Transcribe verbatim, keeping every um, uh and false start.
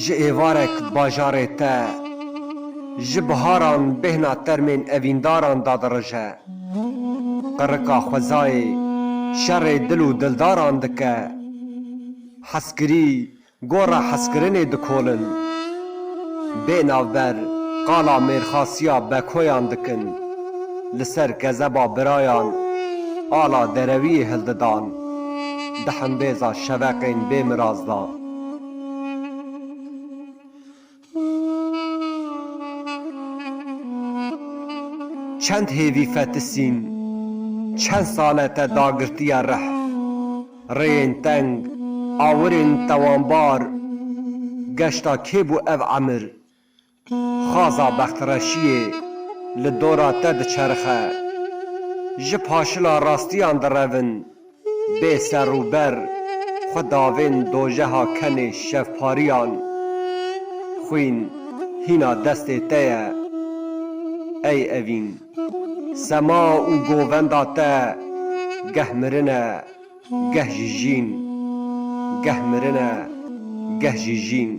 Ji êvarek bajarê te, ji biharan bêhna termên evîndaran dadirije. Qirika xwezayê şerê dil û dildaran dike. Hezkirî gora hezkirinê dikolin. Bê navber qala mêrxasiya bekoyan dikin. Li ser kezeba birayan ala derewiyê hildidan. Di hembêza şeveqên bê miraz de. Çend hêvî fetisîn, çend sale te dagirtiye rih. Rêyên teng, awirên tewanbar, geşta kê bû ev emir? Xaza bextreşiyê li dora te diçerxe. Ji paşila rastiyan direvin, bê ser û ber, xwe davên dojeha kenê şevpariyan. Xwîn hîna destê te ye, ey evîn. Sema û govenda te geh mirin e, geh jî jîn. Geh mirin e, geh jî jîn.